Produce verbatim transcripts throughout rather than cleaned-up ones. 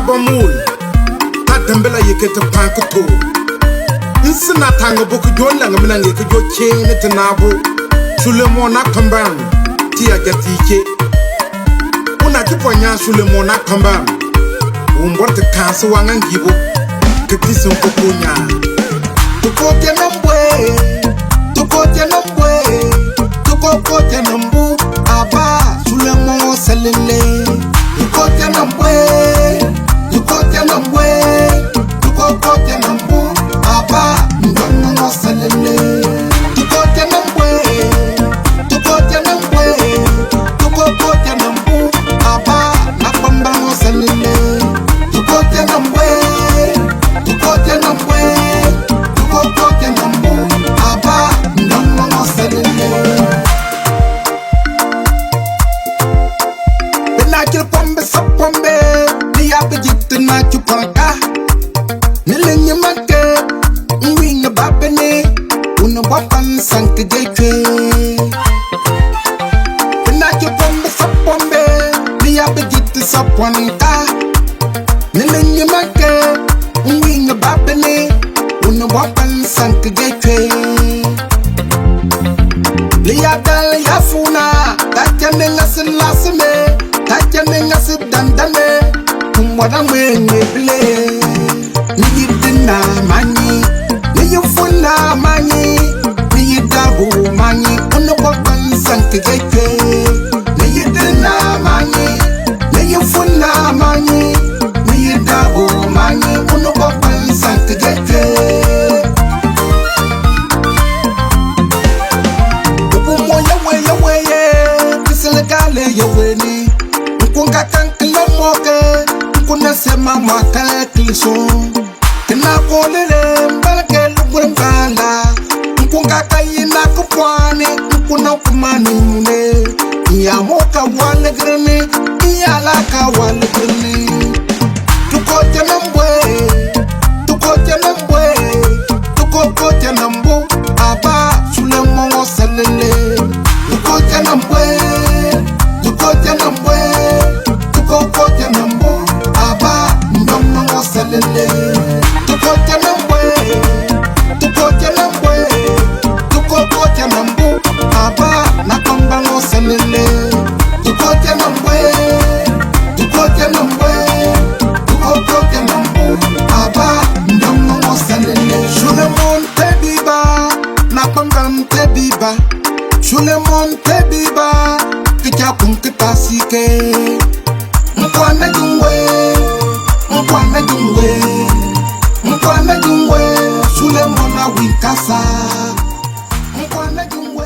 Bamul, ta dembela ye ke ti paan ki to. Nsin na ta ŋa bo ki jo la ŋa mina ŋa ki jo cheen ni ti na bo. Sulemon na kambam, ti ya ja ti che. Una ti pon nya Sulemon na kambam. Umbor ti kan si wa ŋa ngi bo. Ki ti sun ko ko nya. Tu ko te nan bwe. Tu ko te nan bwe. Tu ko ko te nan bu. Aba, Sulemon selele. Tu ko te nan bwe. Tukote nambwe, tukokote nambu, aba, ndɔnɔ selele. Tukote nambwe, tukote nambwe, tukokote nambu, aba, nakpamba selele. Tukote nambwe, tukote nambwe, tukokote nambu, aba, ndɔnɔ selele. Binachil pɔm bi sab pɔm be, ni yaa bi ji ti na chupɔlka. Ni li nyi man ke nwiin ni ba bi ni, u ni bɔ pan san ki je chwe. Binachil pɔm bi sab pɔm be, ni yaa bi ji ti sab pɔlka. Ni li nyi man ke nwiin ni ba bi ni, u ni bɔ pan san ki je chwe. Liyaadal yaa fuu na, taa cha ni ŋa si laasime, taa cha ni ŋa si dandame. Kumɔdaan ŋmee ŋmee bile. Ni yi di na maa nyi, ni yi fun na maa nyi, ni yi daabu maa nyi. Unibɔkpan san ki je chwe. Ni yi di na maa nyi, ni yi fun na maa nyi, ni yi daabu maa nyi. Unibɔkpan san ki je chwe. Ubu mo yawe yawe ye, kisile gale yawe ni. Nkun ka kan kilo mo ke, nkun na se ma ma kale kiliso. Kina ko lele, mbal ke lugur mbala. Nkun ka ka yi na kupwani, nkun na kuma ni nyune. Iya mo ka wale grene, iya la ka wale grene. Tukote nambwe, tukote nambwe, tukokote nambu, aba, Sulemon selele. Tukote nambwe, tukote nambwe, tukokote nambu, aba, ndɔnɔ selele. Tukote nambwe, tukote nambwe, tukokote nambu, aba, nakpamba selele. Tukote nambwe, tukote nambwe, tukokote nambu, aba, ndɔnɔ selele. Sulemon te biba, nakpamba te biba. Sulemon te biba, kicha kun kita sike. Nkwana jingwe, nkwana jingwe, nkwana jingwe. Sulemon a win kasa. Nkwana jingwe.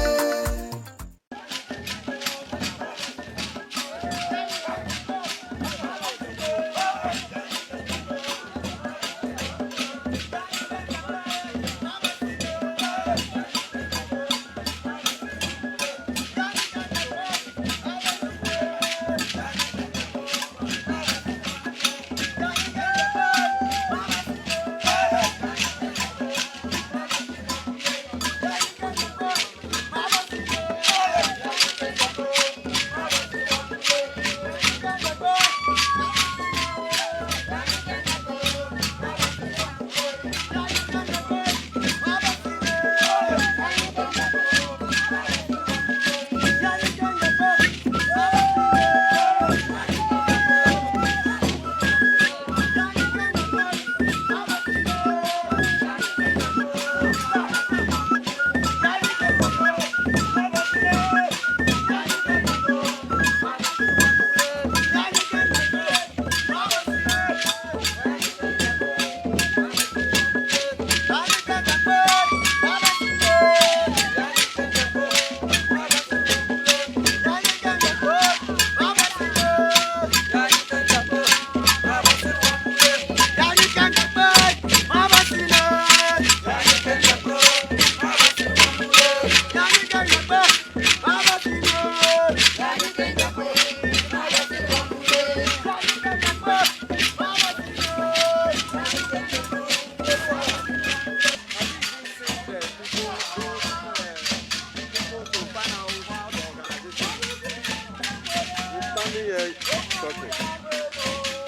We're standing here talking.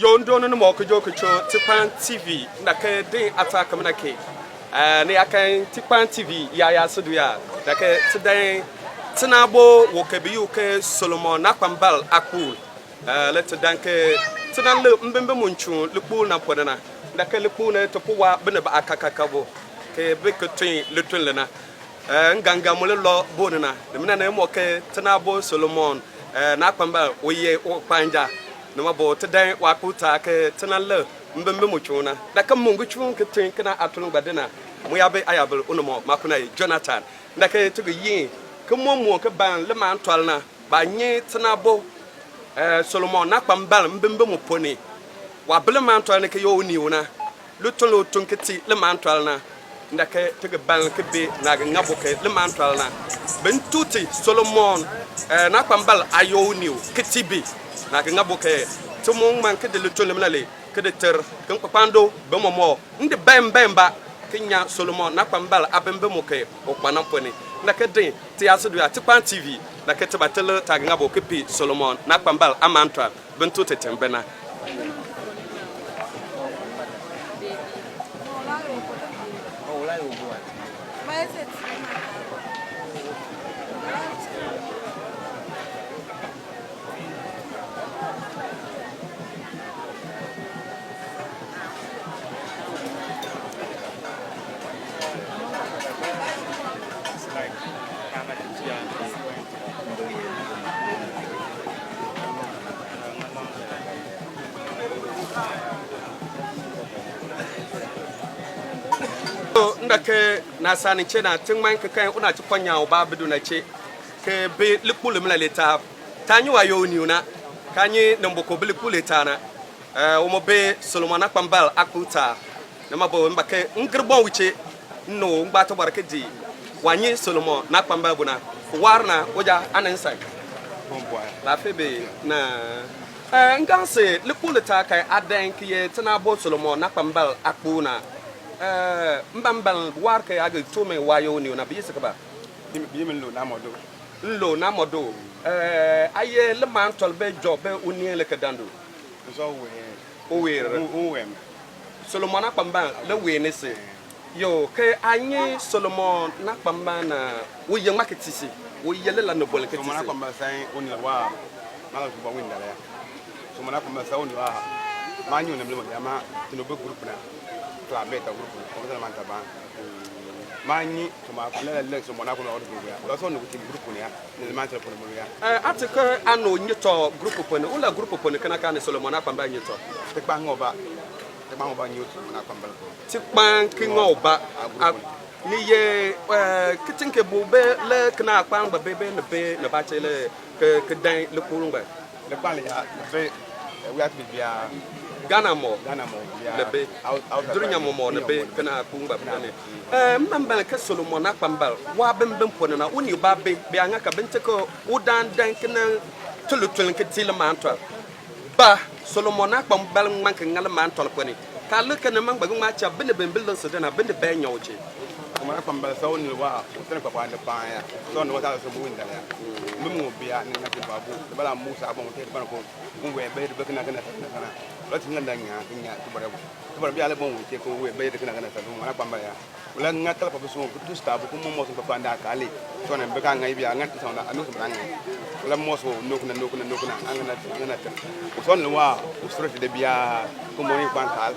Doon doon ni mɔk kijook kichoo Tikpan T V, nda ke din ataa kamina ke. Eh, ni yaa kan Tikpan T V yaayaa si du yaa, nda ke ti dan tinaabo u ke bi yi u ke Solomon Nakpambal aakpuul. Eh, le ti dan ke ti nan lik mbimbin mu chuun likpuul na ponn ni na. Nda ke likpuul ni ti puwaa binib aakakakabo ke bi ki tun lituln li na. Eh, nganga mu le lɔ bo ni na. Nimina ni mɔ ke tinaabo Solomon, eh, Nakpambal u ye ukpanja. Nima bo ti dan waakpul taa ke ti nan lik mbimbin mu chuun na. Nda ke mu ngi chuun ki tun kena aatuln gba di na. Mu yaa bi aayabil unimɔk, maakuna ye Jonathan. Nda ke ti gi yin ki moon moon ki ban limaantɔl na. Baa nyi tinaabo, eh, Solomon Nakpambal mbimbin mu ponn ni. Waa bi limaantɔl ni ki yoor unii u na. Lituln li u tun ki tii limaantɔl na, nda ke ti gi baln ki bi naah gi ŋa bu ke limaantɔl na. Bin tuu ti Solomon, eh, Nakpambal aa yoor unii u ki tii bi. Naah gi ŋa bu ke ti mu ŋman ki di lituln limina le ki di ter kinkpakpando bi mɔmɔk. M di bae mbaen ba ki nyan Solomon Nakpambal aabimbin mu ke u kpa na ponn ni. Na ki din ti yaa si du yaa Tikpan T V, na ki ti ba ti lir taah ga ŋa bu ki pii Solomon Nakpambal aamantɔn bin tuk titun bi na. Nda ke naah saa nin chee na, ti ŋman ki kan unachipɔnyaan ubaa bi du na chee, ki bi likpul limina le taab. Taa nyi waayoonn unii u na, kaa nyi ni mboko bi likpul le taa na. Eh, u mu bi Solomon Nakpambal aakpul taa. Nima bo m ba ke m gir bɔn u chee, m ni u m gbaa tibɔr ki dii. Waa nyi Solomon Nakpambal bu na, u waar na, uja aa nan san. Baa fee bi na. Eh, m gaŋ si likpul li taa kan aa dan ki ye tinaabo Solomon Nakpambal aakpul na. Eh, m ban m baln waar ke aa ga tuk mi waayoonn unii u na, bi yi si ke ba? Bi yi mi Nlo Namɔdo. Nlo Namɔdo. Eh, aa ye limaantɔl bee jɔb bee uneen le ki dan du? Nsɔ wee. U weer. U, u weer mi. Solomon Nakpambal le weer ni si. Yoo, ke aa nyi Solomon Nakpambal na, u ye ŋmaa ki tii si? U ye lila ni boln ki tii si? Solomon Nakpambal san unii waa, maa ga su bɔ win dala ya. Solomon Nakpambal san unii waa, maa nyi u ni bilim ya, maa ti ni bi group na. Kla bee ta group na, kɔmisa man ta baan. Maa nyi Solomon Nakpambal, le Solomon Nakpambal o di group ya. Lɔ so ni ku ti group ni ya. Ni limaanchal ponn ni mu ya. Eh, aa ti ke aa ni u nyi tɔb group ponn ni. Ula group ponn ni kena kaa ni Solomon Nakpambal nyi tɔb? Ti kpaan ŋa ubaa. Ti kpaan ŋa ubaa nyi Solomon Nakpambal ponn. Ti kpaan ki ŋa ubaa. A group ponn ni. Ni ye, eh, kitiŋ ke bu be le kena kpaan ba be be ni be ni ba che le ke ke dan likpul ngba. Likpal ya, ni bi, eh, wia ti bi bia. Ghana mɔ. Ghana mɔ, bia. Ni bi. Out, out. Durinya mɔ mɔ, ni bi, kena kpul ngba bi ni. Eh, m ban baln ke Solomon Nakpambal, waa bin bin ponn ni na, unii ubaa bi, bi aa ŋa ka bin ti ke u daan dan ki nan ti lituln ki tii limaantɔl. Ba, Solomon Nakpambal ŋman ki ŋa limaantɔl ponn ni. Kaa lik ke ni man gbaa ŋmaa cha, binib bi bi lir si dina, binib bee nyan u chee. Solomon Nakpambal sa unii waa, u tun kpakpaa ni paan ya. Sɔ ni wa taa so bu win dala ya. Mim ŋu bia, ni ŋa ti ba bu, bala mu sa bɔ mu te ban ko. Kun wee bee di bee kena kena kena kena. Lo ti ŋa da nya, ti nya, ti bɔrɛ bu. Ti bɔrɛ bia le bɔ mu te kun wee bee di kena kena kena. Mwana kpamba ya. Wala ŋa kala pa bisu ku tu sta bu ku mo mo sun pa panda kali. So na be ka ŋa bia ŋa ti so na anu sun na ŋa. Wala mo so no kuna no kuna no kuna anga na anga na ta. So ni wa u sura ti de bia ku mo ni kwan kal.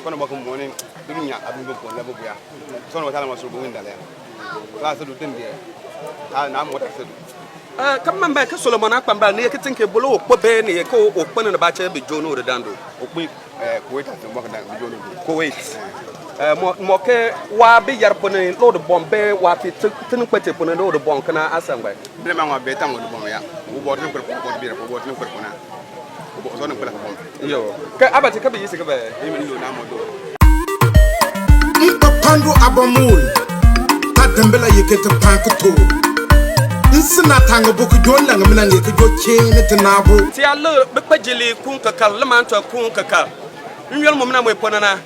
So na ba ku mo ni dunya abin bu ko la bu bia. So na wa ta la ma su bu winda le. Kala su du tin de. Ta na mo ta su du. Eh, ka man ban ke Solomon Akpambal ni ye kitiŋ ke bolo u kpo be ni ye ke u kpo ni ba che bi jo no de dando. U kpo, eh, Kuwait a mo ka dan bi jo no. Kuwait. Eh, mo mo ke wa bi yar puni lo de bom be wa ti tin kpete puni lo de bom kana asangba. Bi ma ngwa be tam lo de bom ya. U bo tin kpete ko bi ko bo tin kpete ko na. U bo so ni kpete ko. Yo. Ke abati ka bi yisi ke be. Ni mi lo na mo do. Nkpakpando abamul. Ta dembela ye ke te pan kuto. Nsina tang bu ku jon lang mina nge ke jo chene te nabo. Ti ya le bi kpa jili kun kakal, le man to kun kakal. N yɔl mum na mue pɔnna na.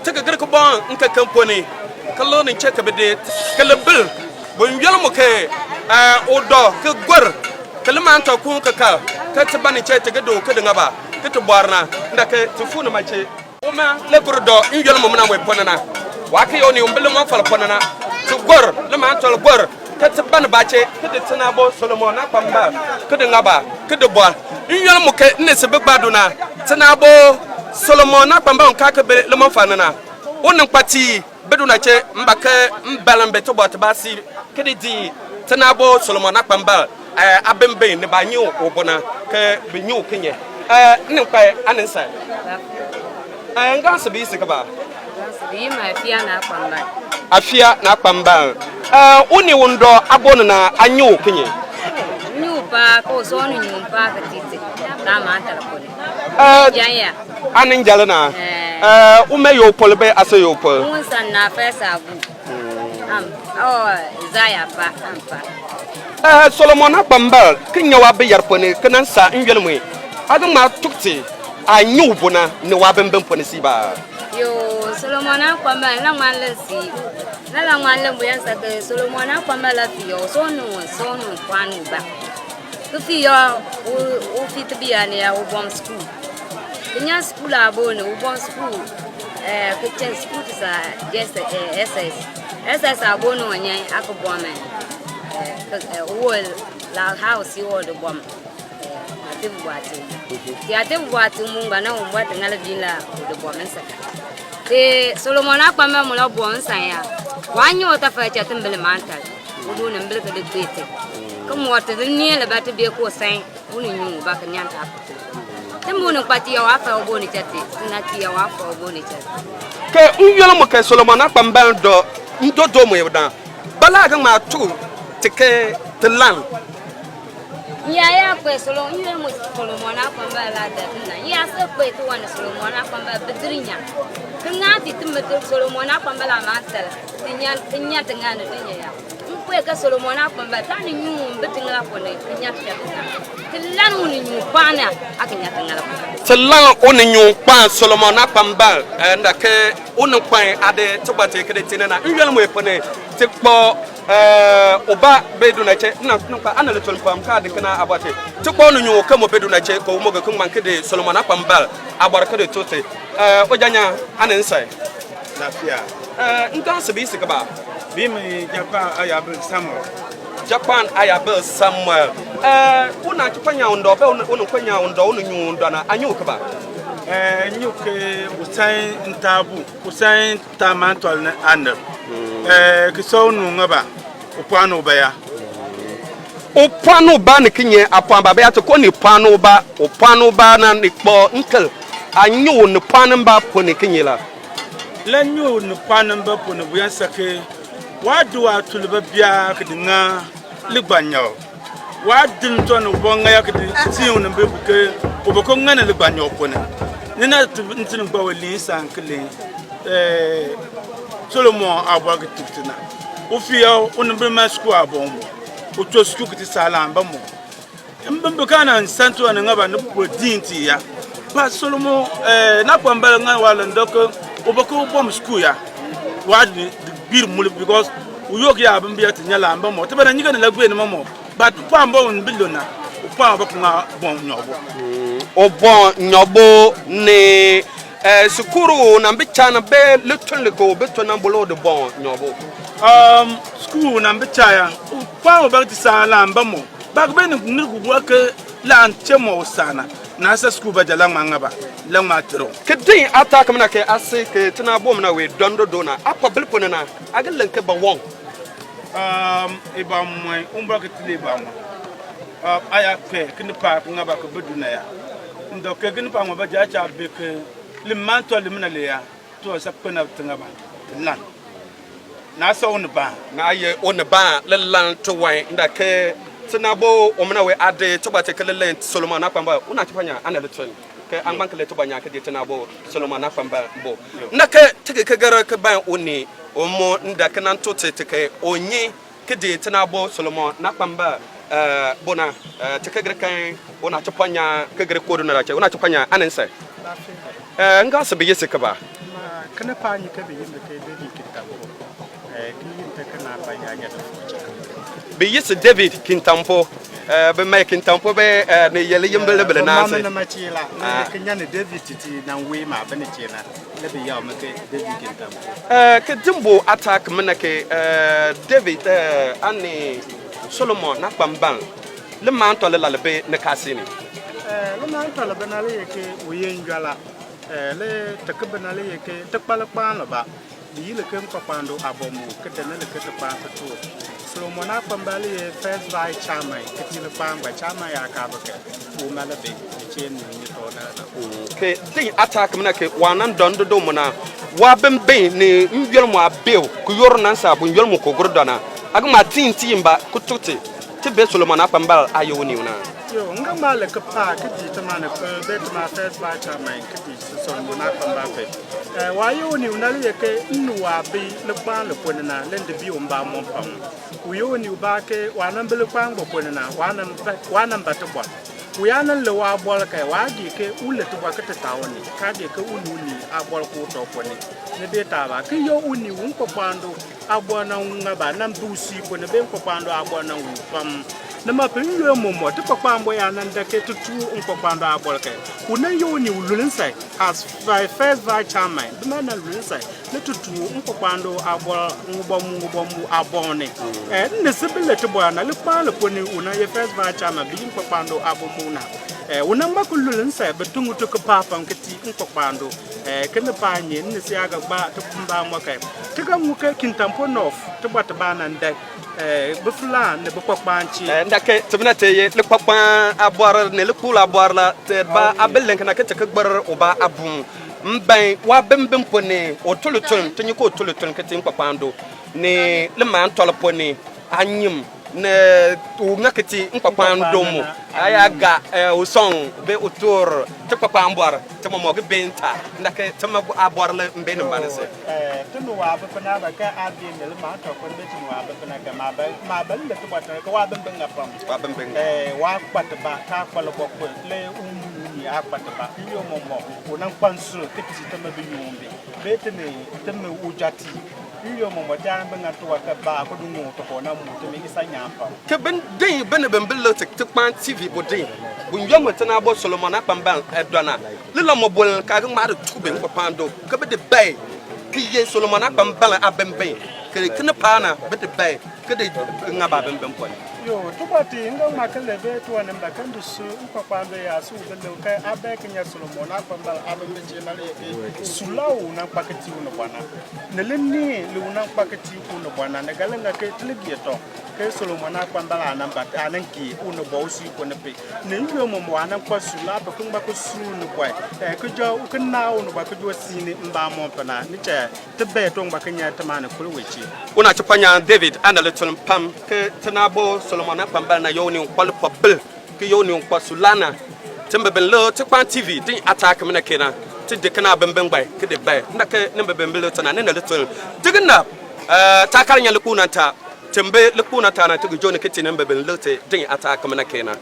Ti ka gir ki bɔn n ka kan pɔni. Ka lo ni che ka bi de ka le bil. Bu n yɔl mu ke, eh, o dɔ ka gor. Ka le man to kun kakal. Ka ti ban ni che ti ga do ka di ŋa ba. ki ti bɔr na, nda ke ti fuu nima chee. Uma le ki dɔ n-yoonn mumina mu ponn ni na. Waa ki yooni u bi limɔfal ponn ni na. Ti gor, limaantɔl gor, ke ti ban nibaa chee, ki di tina aabo Solomon Akpambal, ki di ŋa ba, ki di bɔr. N-yoonn mu ke n ni si bi gbaa du na, tina aabo Solomon Akpambal u kaa ki bi limɔfal ni na. U ni kpa tii bi du na chee, m ba ke m balam bi tibɔr tibaa siib, ki di dii tina aabo Solomon Akpambal, eh, aabimbin ni baa nyi u ubo na, ke bi nyi u kinye. Eh, n ni kpa ani nsan. Eh, n gaa si bi si kibaa. Bi yi ma Afia na Akpambal. Afia na Akpambal. Eh, u ni u ndɔ abo ni na, a nyi u kinye. Nyi u pa, ko so ni nyi u pa ka titi. Ka ma ta ko ni. Eh, Jan ya. Ani njali na. Eh. Eh, u me yo pol be ase yo pol. Un san na fesa gu. Am, oh, Zaya pa, am pa. Eh, Solomon Akpambal, ki nya wa bi yar ponn ni, ki nan saa n-yoonn mu. A ga ŋma tuk ti, aa nyi u bu na, ni waabimbin ponn ni sii ba? Yo, Solomon Akpambal, la ŋma len sii. La la ŋma len bu yan sa ke Solomon Akpambal la fi yo, so nu, so nu kwan u ba. Ki fi yo, u, u fi ti bi ya ni ya, u bom school. Ki nyan school aabo ni, u bom school, eh, ki chen school ti sa, S S, eh, S S. S S aabo ni u nyan, a ki bom, eh, eh, ki, eh, u wo la house, i wo di bom, eh, ati bu ati. Ti ati bu ati mu ngba na, u bɔ ti ŋa li biin la, u di bom nsan. Ti Solomon Akpambal mu la bom nsan ya. Waa nyi u tafal cha ti mbil man tal. U du ni mbil ki di kpee ti. Ki mɔk ti di neen li ba ti bee ko san. U ni nyuŋ ubaa ki nyan taa pu. Ti mu ni kpa ti ya waa fɛ ubo ni cha ti, ti na ti ya waa fɛ ubo ni cha ti. Ke n-yoonn mu ke Solomon Akpambal dɔ n doo doo mu ibdan. Bala ga ŋma tuk ti ke ti lan. N yaa yaa kpee Solo-, n-yoonn mu Solomon Akpambal laa da ti na. N yaa sil kpee tiwan ni Solomon Akpambal bi diri nya. Ki ŋa ti ti mi Solomon Akpambal aamaan tal. Ti nyan, ti nyan ti ŋa ni dun ya. M kpee ke Solomon Akpambal, taa ni nyuun bi tiŋaal ponn ni, ki nya ti cha ti ŋa. Ti lan u ni nyuun kpaan na, a ki nya tiŋaal ponn ni. Ti lan u ni nyuun kpaan Solomon Akpambal, eh, nda ke u ni kpan aa di ti bɔ ti ki di ti ni na. N-yoonn mu ponn ni, ti kpɔ, eh, ubaa bi du na chee, na, na kpa, ana li tun pam, ka di kena abɔ ti. Ti kpɔ u ni nyuun ke mu bi du na chee, ko u mu ga ki ŋman ki di Solomon Akpambal aabɔr ki di tu ti. Eh, uja nya, ani nsai. Lafiya. Eh, n kan si bi si kaba. Bi mi Japan ayabil Samuel. Japan ayabil Samuel. Eh, u na ti kpa nya u ndɔ, be u ni kpa nya u ndɔ, u ni nyu u ndɔ na, a nyu kaba. Eh, nyu ke u san ntaabu, u san taa mantɔl ni aanib. Eh, ki sɔ u nu ŋa ba, u pɔɔn u baya. U pɔɔn ubaa ni kinye aapɔɔn ba? Baya ti ko ni pɔɔn ubaa, u pɔɔn ubaa na ni kpɔ nkel. A nyu u ni pɔɔn mbaa ponn ni kinye la? Le nyu u ni pɔɔn mbaa ponn ni bu yan sake. Waa di waa tuli ba biaa ki di ŋa ligbanyab. Waa di ntɔn ni ubɔ ŋa ya ki di tiin u ni bi ke u bi ko ŋa ni ligbanyab ponn ni. Ni na ti n ti ni gba u liin saan ki liin. Eh, Solomon aabɔr ki tuk ti na. U fii ya, u ni bi man sukuu aaboŋ mu. U choo sukuu ki ti saa laan ba mu. Mbimbi kaa nan san tiwan ni ŋa ba ni pupul diin ti ya. Ba Solomon, eh, na kpambal ŋa waa len dɔ ke u ba ke u bom sukuu ya. Waa di, di gbiir mul because u yook ya bimbi ya ti nya laan ba mu. Ti ba na nyi ka ni la gbee ni ma mu. But pɔɔn bɔ u bi lo na. U pɔɔn bɔ ki ŋa bɔn nyɔbo. Mm, u bɔn nyɔbo ni Eh, sukuru u nan bi cha na, bee lituln li ke u bi tun na, bolo u di bɔŋ nyɔbo. Um, sukuru u nan bi cha ya, u kpaan u bak ti saan laan ba mɔ. Bak bee ni ni ku bua ke laan che mɔ u saan na. Naa sa sukuru ba ja la ŋmaa ŋa ba, la ŋmaa tiro. Ki din aa taa ki mi na ke aa si ke ti naa boo mi na wee dɔn dodo na, aa kpa bil ponn ni na, aa ga len ke ba wɔŋ. Um, i ba mɔi, un bɔ ki ti le ba mɔ. Um, aa yaa kpɛ, ki ni paa ki ŋa ba ki bi du na ya. N dɔ ke ki ni paa ŋma ba ja cha bi ke li man tɔ li mi na le ya. Tiwan saakpen aabitiŋ aabaa ti lan. Naa sa unibaan. Naa ye unibaan le lan tiwan nda ke ti naa bo umina wee aade tibɔr ti ke le len Solomon naa kpamba. Una ti panya ana le tun. Ke angban ke le tibɔr nya ke di ti naa bo Solomon naa kpamba bo. Na ke ti ke ke gar ke ban uni umu nda ke nan to ti ti ke onyi. Ki di ti naa bo Solomon naa kpamba, eh, bo na, eh, ti ke gir kan una ti pɔnya ke gir kodu na la che una ti pɔnya ani nse. Eh, nga se bi yesi ke ba. Ma kene pa ni ke bi yin bi ke bi ki ta bo. Eh, ki yin te ke na pa ya ya da fo che. Bi yi si David Kintampo. Eh, bi mae Kintampo, bi, eh, ni ye liyimbil libiln naan si. Bi ma mi nima chee la. Ni ah, di ki nyan ni David titi nan wee ma bi ni chee na. Le bi yau mi ke David Kintampo. Eh, ki dimbo ataa ki mi na ke, eh, David, eh, ani Solomon na kpambaln. Limaan tɔlilal bi ni kaa si ni. Eh, limaan tɔlilal bi na le ye ke u ye njɔla. Eh, le ti ki bi na le ye ke ti kpa likpaan libaa. Bi yi li ke nkpakpando aabɔmbu, ki di ni li ke ti kpaan ki toor. Solomon Akpamba le ye first vice chairman, ki tii likpaan ngbaan chairman yaa kaa bi kan, uma le bi, ni chee ni ni tɔɔ na na. Mm, ke din ataa ki mi na ke waa nan dɔn dodo mu na, waa bin bin ni n-yɔl mu aa bee u, ki yoor nan saa bunyɔl mu ko gur dɔ na. Aa ga ŋma tiin tiin ba, ki tuk ti, ti bee Solomon Akpamba aa ye unii u na. Yo, n ga ŋma li ki paa ki dii tima ni pil, bee tima first vice chairman, ki dii Solomon Akpamba pe. Eh, waa ye unii u na le ye ke nnu waa bi likpaan li ponn ni na, le di bii u mbamɔm pam. U ye unii ubaa ke waa nan bi likpaan ngbaan ponn ni na, waa nan ba, waa nan ba tibɔr. U yaa nan len waabɔr kan, waa gee ke un len tibɔr ki ti taa u ni, kaa gee ke un ni unii aabɔr ku u tɔb ponn ni. Ni bee taabaa, ki ye unii u nkpakpando aabɔr nan ŋa ba, nan bi usui ponn ni, bee nkpakpando aabɔr nan wu pam. Nima pu n-yoonn mɔmɔk tikpakpambo yaa nan dan ke ti tuur nkpakpando aabɔr kan, u nan ye unii u luln nsan as vi-, first vice chairman. Bima nan luln nsan, le ti tuur nkpakpando aabɔr ŋubɔmu ŋubɔmu aaboŋ ni. Eh, n ni si bi le tibɔr na, likpaan li ponn ni u nan ye first vice chairman, bi yi nkpakpando aabomu na. Eh, u nan ŋma ki luln nsan, bi tuŋ tu ki paa pam ki tii nkpakpando. Eh, kinipaak nyi, n ni si yaa ga gbaa ti mbamɔm kan, ti ga ŋun ke Kintampo North, tibɔr tibaa nan dan. Eh, bi Fulani ni bi kpakpaan chee. Eh, nda ke ti bi na tee ye likpakpaan aabɔr ni likpuul aabɔr la, ti ba aa bi len kena ke ti ki gbar ubaa aabuun. M ban waabimbin ponn ni u tun lituln, ti nyi ke u tun lituln ki tii nkpakpaando. Ni limaan tɔln ponn ni aa nyim, ni u ŋa ki tii nkpakpaando mu. Aa yaa ga, eh, u sɔŋ bee u toor tikpakpaambɔr, ti mɔmɔk ki been ta. Nda ke ti ma aabɔr le m bee ni mbaa ni si. Eh, ti ni waa bi pu na ba, ke aa bee mi, le maa tɔk kpeln, bee ti ni waa bi pu na, ke maa ba, maa ba le tibɔr tɔn, ke waa bi bi ŋa pam. Waa bi bi ŋa. Eh, waa kpa tibaa, kaa kpa libɔkul, le u mu ni aa kpa tibaa. N-yoonn mɔmɔk, u nan kpa nsurm, ki tii timi bi yoon bi. Bee ti ni, timi uja tii. N-yoonn mɔmɔk, ti yaa bi ŋa tiwan, ke baa, ko di ŋuŋ ti ko na mu, timi isa nyaan pam. Ke bin din binib bi bi lik ti, ti kpaan T V bu din. Buyoonn mu ti naa bɔ Solomon Akpambalm, eh, dɔ na. Lilɔmɔbuln kaa ga ŋma di tuk bi nkpakpaando, ke bi di bae, ki ye Solomon Akpambalm aabimbin, ki kinipaak na, bi di bae, ki di ŋa baabimbin ponn ni. Yoo, tibɔr ti, m ga ŋma ki len bee tiwan ni ba kan di su nkpakpaando yaa su bi len, ke aa bae ki nyan Solomon Akpambalm aabimbin chee na le ye ke su la u nan kpa ki tii unibɔn na. Ni li nii li u nan kpa ki tii unibɔn na, ni ga li ŋa ke ti li gee tɔŋ. Ke Solomon Akpambalm aah nan bat, aah nan gee unibɔn usui ponn ni pu. Ni n-yoonn mɔmɔk aah nan kpa suur, laa bi ki ŋma ki suur unibɔn, eh, ki joo, ki naa unibɔn, ki joo siin ni mbamɔm pu na. Ni cha ti bae ti ŋma ki nyan timaaninkpil wee chee. Unachipɔnyaan David aana lituln pam, ke ti naabob Solomon Akpambalm na ye unii u kpa lipɔbil, ki ye unii u kpa suur laa na. Timi bi bi lik Tikpan T V din aataak mi na kena, ti di kena bimbin ngbaan ki di bae. Nda ke nimi bi bi lik ti na, ni na lituln. Di ki nab, eh, taakal nyan likpuul na ta. Ti bi likpuul na taa na, ti ga joo ni ki tii nimi bi lik ti din aataak mi na kena.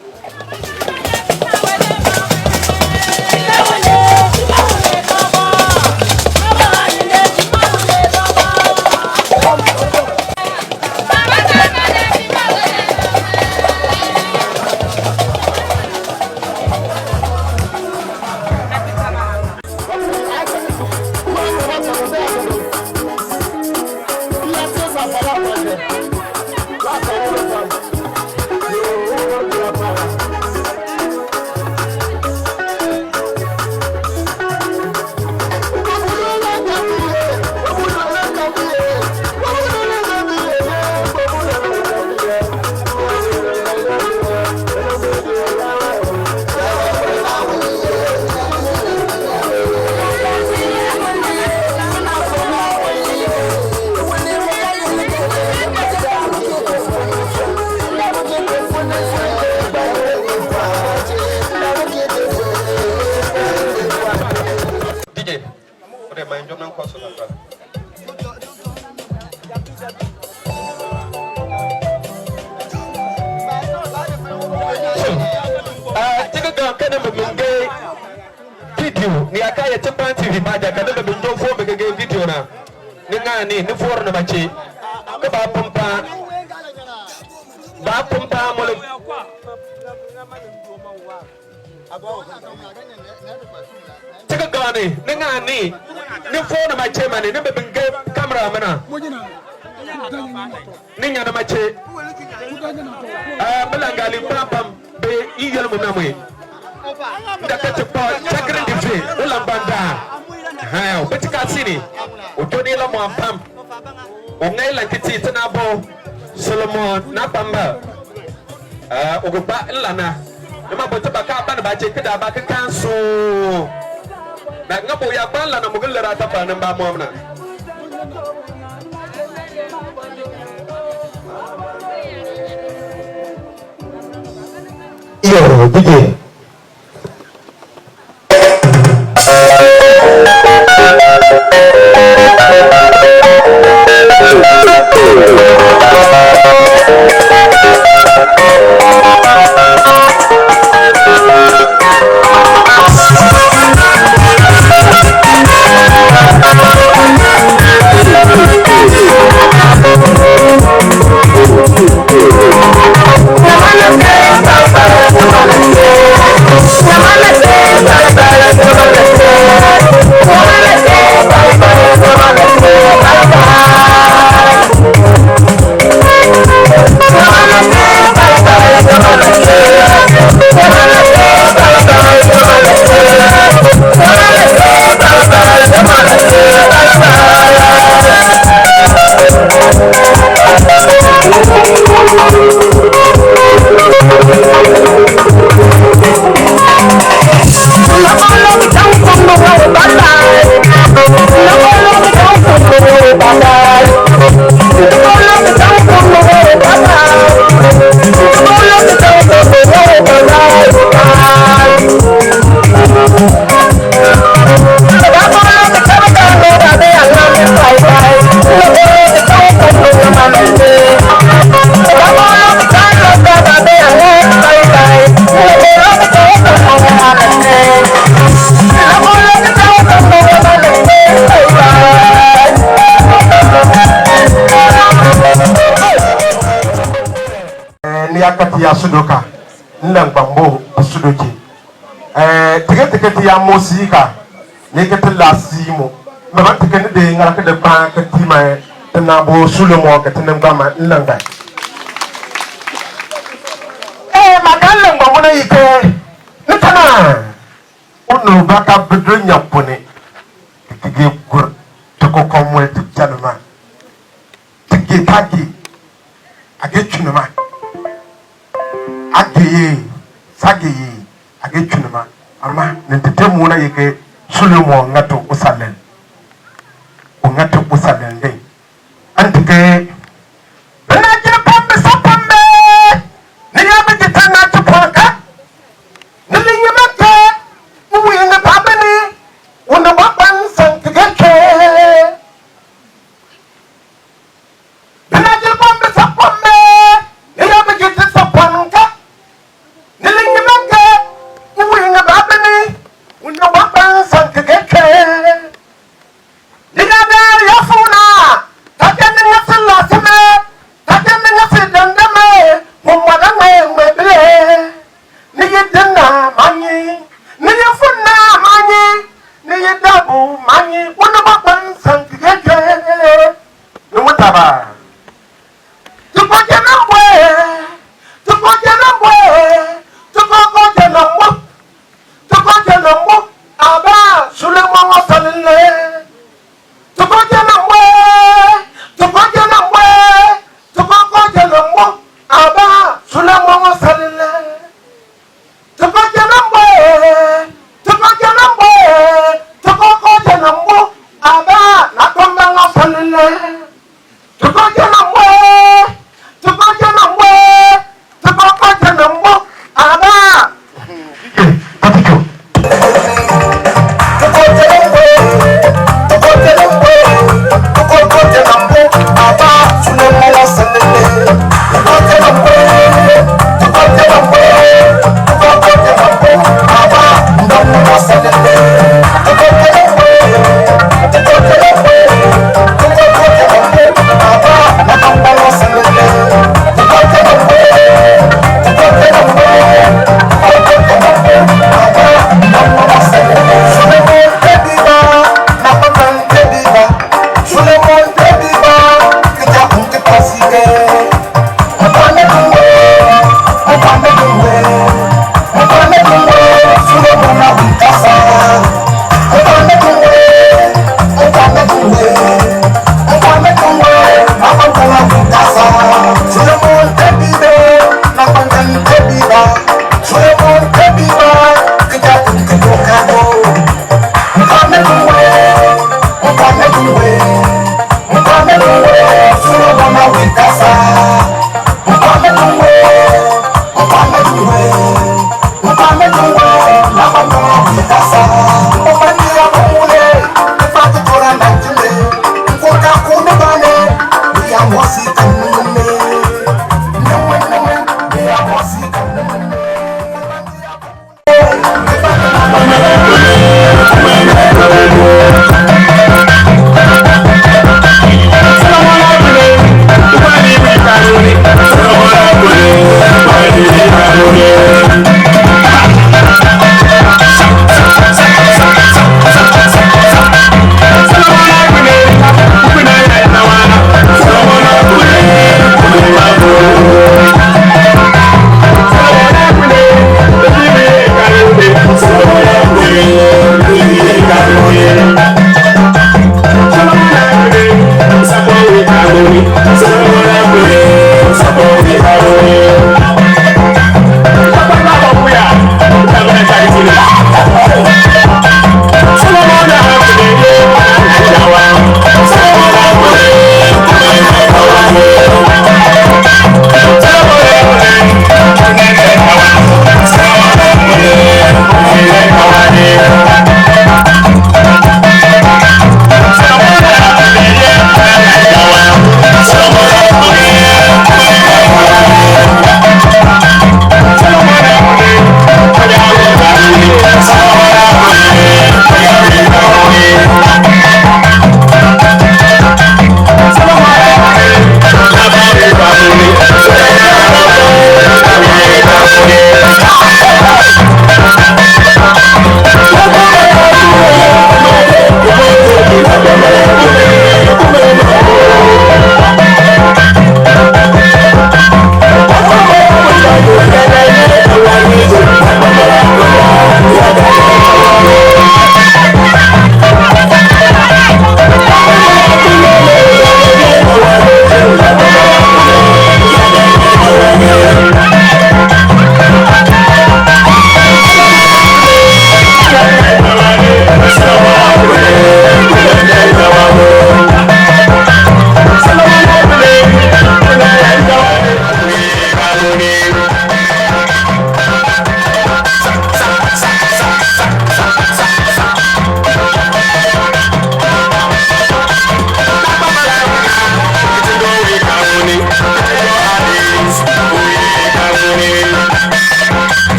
D J, o de man jom nan kɔ so na. Ah, ti ga gaŋ ke nimi bi gee video, ni yaa kaa ye Tikpan T V baanja, ka nimi bi nyɔk foon bi ga gee video na, ni ŋa ni, ni foor nima chee, ke baa pun paan. Baa pun paan mu li. Ti ga gaŋni, ni ŋa ni, ni foon nima chee ma ni, ni bi bi ge kamera mi na. Ni nya nima chee. Eh, bi lan gali pam pam, bi i yel mu na mu. Nda ka ti kpa chakrin di fi, u lan ban da. Ha, bi ti ka sini. U to ni la mu pam. U ŋa ilan ki tii ti naabo Solomon Nakpamba. Aa, u ga kpa nlan na. Nima pu tibɔr kaa ban ba chee ki daa ba ki kan suun. Naa ŋa pu yaa kpa nlan na mu ga lir aatafal ni mbamɔm na. Yoo, DJ. Eh, ni yaa ka ti yaa sudo ka, n nan gbambo bi sudo chee. Eh, ti ke ti ke ti yaa moo sii ka, ni ke ti laa sii mu. Mama ti ke ni de ŋaar ki di kpaan ki tii man ti naan bo Solomon ki ti ni gbaan man n nan gban. Eh, ma kan len gbambo na yi ke ni kana. Unuu ba ka bi do nya ponn ni ki gee gur ti kookoo mɔi ti cha ni ma. Ti gee kaa gee, a gee chu ni ma. A gee ye, saa gee ye, a gee chu ni ma. Ama ni ti te mu na ye ke Solomon ŋa ti usalel. U ŋa ti usalel ni. An ti ke, binachipɔm bi sapɔm bee, ni yaa bi ji tinaachipɔm ka, ni li nyi man ke, uwii ni baabini, u ni bɔ kpa nsan ki ga chee. Binachipɔm bi sapɔm bee, ni yaa bi ji tisapɔm ka, ni li nyi man ke, uwii ni baabini, u ni bɔ kpa nsan ki ga chee. Ni yaa daar yaa fuu na, ta ke ni ŋa si laa si me, ta ke ni ŋa si dandame, mumɔk na ŋmee ŋmee bile. Ni ye din na maa nyi, ni ye fun na maa nyi, ni ye daabu maa nyi, u ni ba kpa nsan ki ga jee. Ni mu taba. Ti kɔ jɛ na bue, ti kɔ jɛ na bue, ti kɔ kɔ jɛ na mu. Ti kɔ jɛ na mu, aba Solomon wasalile. Ti kɔ jɛ na mu, ti kɔ jɛ na mu, ti kɔ kɔ jɛ na mu, aba Solomon wasalile. Ti kɔ jɛ na mu, ti kɔ jɛ na mu, ti kɔ kɔ jɛ na mu, aba Nakpamba wasalile. Ti kɔ jɛ na mu, ti kɔ jɛ na mu, ti kɔ kɔ jɛ na mu, aba.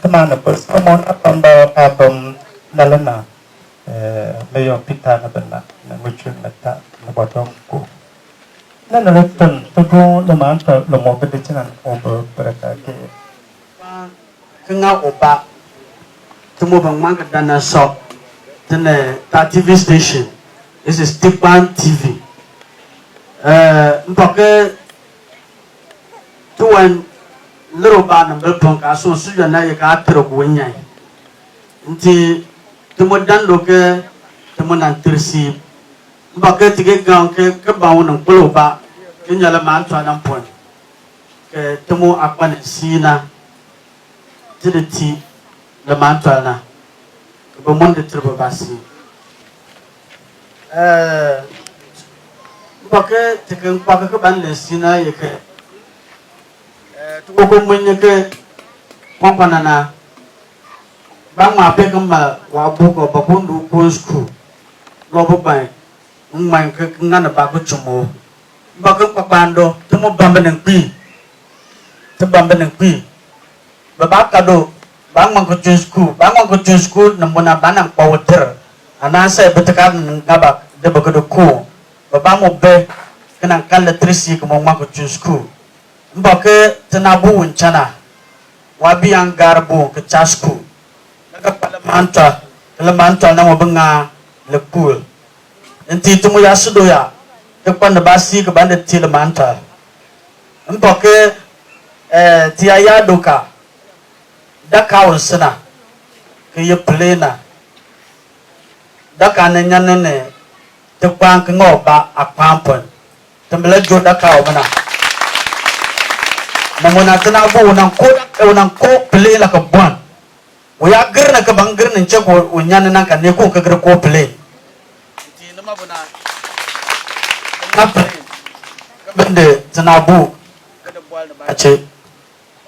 Maanibus, Solomon aakpambalb aabim na le na, eh, Mayor Peter ni bi na, ni ŋichur ni ta, ni bɔtɔm ko. Ni ni li tun tibuun limaanpal li mɔk bi di china ni ubil bi di kaa kee. Ki ŋa ubaa, ti mu bi ŋman ki dan nan sɔ, ti ni ta T V station. This is Tikpan T V. Eh, m pak ke Tiwan lir ubaa ni bil pam, kaa soŋ sujɔn na ye kaa ter ku nyan. Nti ti mu dan do ke ti mu nan ter siib. M ba ke ti ga gaŋ ke, ke ban u ni kpil ubaa, ki nya le maan tɔn nan pon, ke ti mu aa kpa ni siib na, ti di tii limaantɔl na, ki bi mu di ter bibaa siib. Eh, m pak ke ti ki kpa ki ban len siib na ye ke, eh, ti ko ko mun nyi ke kpankpana na, baa ŋma pek ki mal waabuuk ba ko ndu ko school, lɔ bi ban ŋman ki ŋa ni ba ki chum o. M pak ke kpakpaan do, ti mu ban bi nin kpiin, ti ban bi nin kpiin. Bibaa ka do, baa ŋman ki tun school, baa ŋman ki tun school ni mu na, baa nan kpa u ter. A naan san bi ti kaa ŋa ba di bi ki di koo. Bibaa mu bi ki nan kan literacy ki mu ŋman ki tun school. M bɔ ke ti naa bu u n cha na, waabiiyaan gaar bu u ki cha school. Le ki kpa limaantɔl, ki limaantɔl na mu bi ŋa likpul. Nti ti mu yaa si do ya, ti kpa nibaa sii ki ban di tii limaantɔl. M bɔ ke, eh, ti yaa yaa do ka, dakaa u si na, ki ye pilee na, dakaa ni nyan ni ni ti kpaan ki ŋa ubaa aakpaan ponn. Ti bi la joo dakaa u mi na. Ni mu na ti naa bu u nan koo, u nan koo pilee la ki bɔn. U yaa gir ni ki ban gir ni chee ku u nyan ni na ka nee ku ki gir koo pilee. Ti ni ma bu na. Ti ŋa pilee. Ka bin di ti naa bu. Ka di bɔl ni ba chee.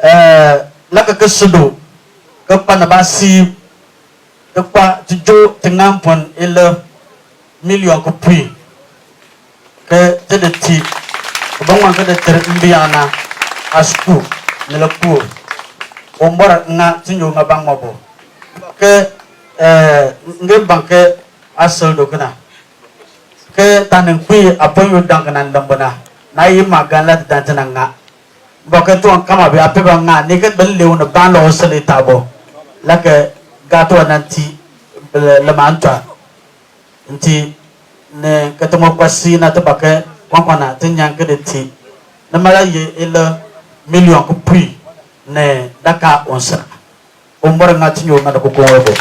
Eh, la ki ki si du, ki kpa nibaa siib, ki kpa ti joo ti ŋan ponn i leb milion ki pui, ke ti di tii, ki bi ŋman ki di ter mbiyaŋ na aasukul ni likpul. Uwumbɔr ŋa tinyoor ŋa baŋmɔbo. Ke, eh, m ban ke aa sil du kena, ke taani kpiir aaponyoor daŋ ki nan len bu na, naa ye maah gan la ti dan ti nan ŋa. Bɔ ke tiwan kama bi aa pe ba ŋa ni ke bin lee u ni baan lɔɔ sili taabo. La ke gaa tiwan nan ti limaan tɔn. Nti ni ke ti mu kpa sii na ti ba ke kɔnkɔn na ti nyan ke di ti. Nima la ye ile milion ki pui ni dakaa unser. Umbɔr ŋa tinyoor ŋa ni kokoŋ wee bo.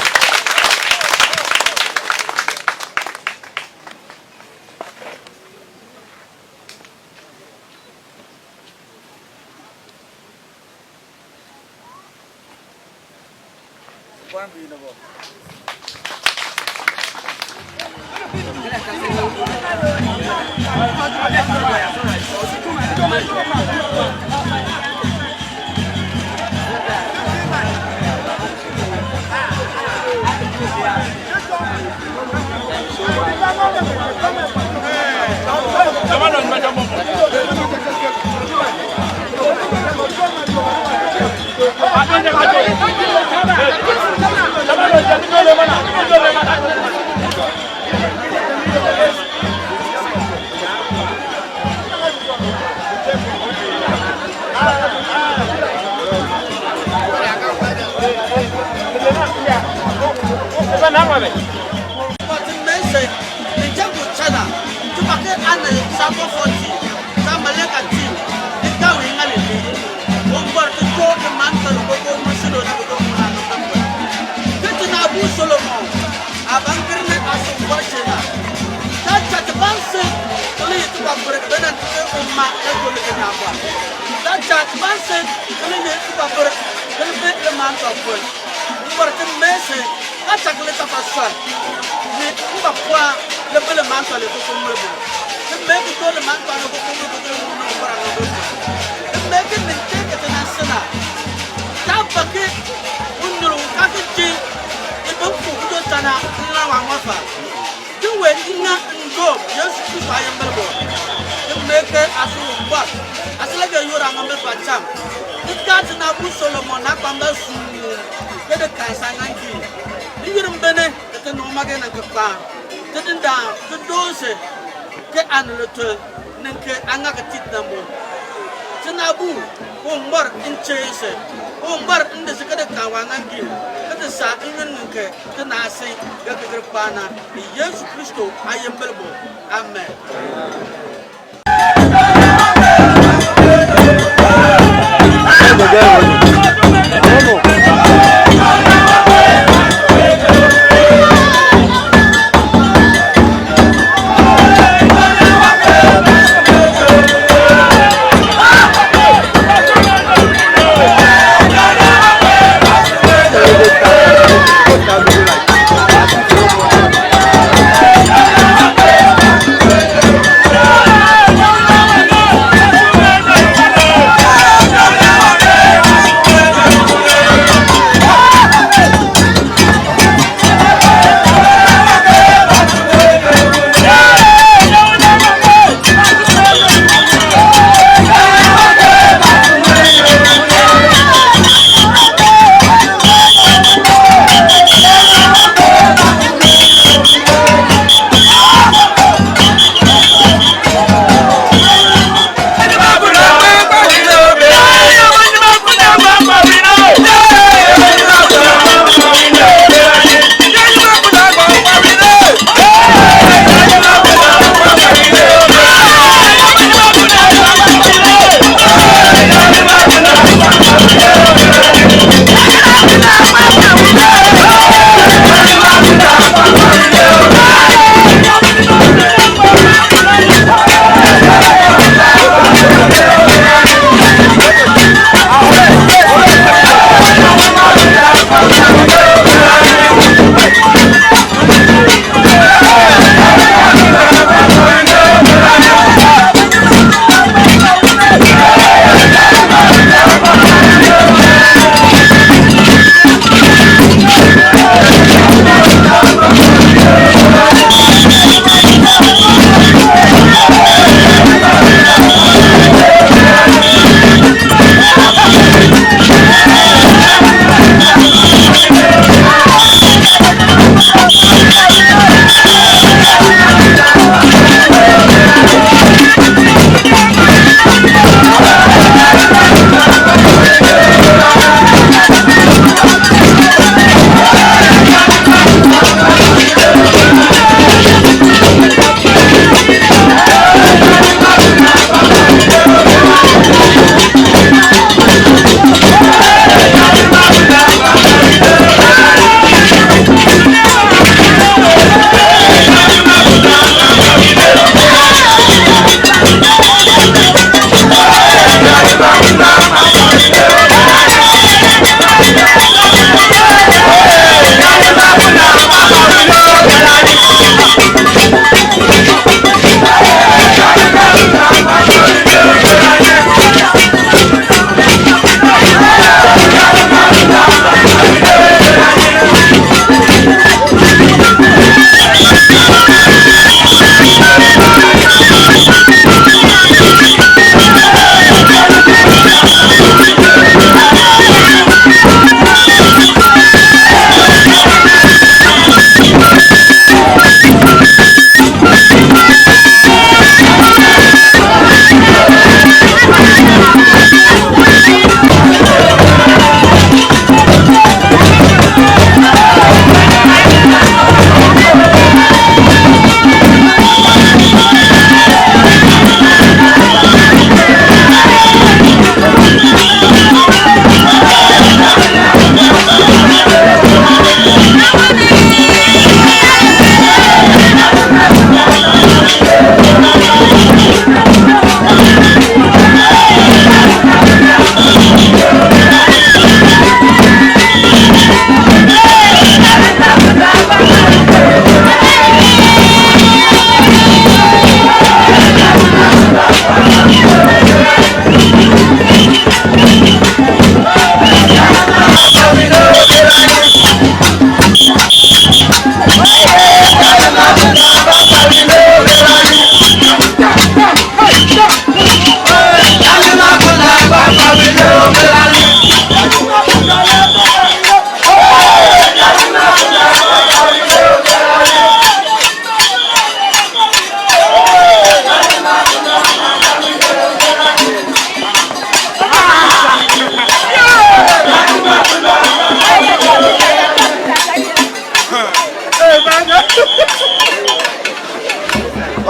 But mese, ni je ku chana, ti ba ke ane sa ko forty, sa maleka team, ni ta wi ŋa ni ni. Umbɔr ti ko ki man ka ko ko mu si do na ko ko mu na no ka ko. Ke ti na bu Solomon, a ban kir ni a so ko chena. Ta cha ti ban se, ko ni ti ba bur, be nan ti ko ma, e ko ni ke na ba. Ta cha ti ban se, ko ni ti ba bur, ko ni be le man ka ko. Uwumbɔr ti mee si, kaa cha ki li tafasɔn, ni mbapɔɔn li bi limaantɔl li kookoo ŋmir bi. Ti mee ki doo limaantɔl li kookoo ŋmir bi ki li ŋun Uwumbɔr aanaanbir pu. Ti mee ki nin chee ki ti nan si na. Taa ba ki unir u kaa ki ji ibin ku ki doo cha na, ki lan waamɔfal. Di wee ki ŋa ndoon Yesu Kristo aayimbil pu. Ti mee ke aa si Uwumbɔr, aa si le ke yoor aaŋaambil paacham. Ti kaa ti naabuur Solomon naa kpa mbal suun. Saaŋaaŋgii. N-yoonn m bi ni ki ti ni uma gee nan ki kpaan. Tidindaan, ti doon si ke aa ni lituln, ni ke aa ŋa ki tii ti na mu. Tinaabu, Uwumbɔr, m chee si. Uwumbɔr, m di si ki di kaa waaŋaaŋgii, ki di saa n-yoonn ŋi ke tinaasi ga ki gir kpaan na, ni Yesu Kristo aayimbil pu. Amen.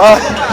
Ah,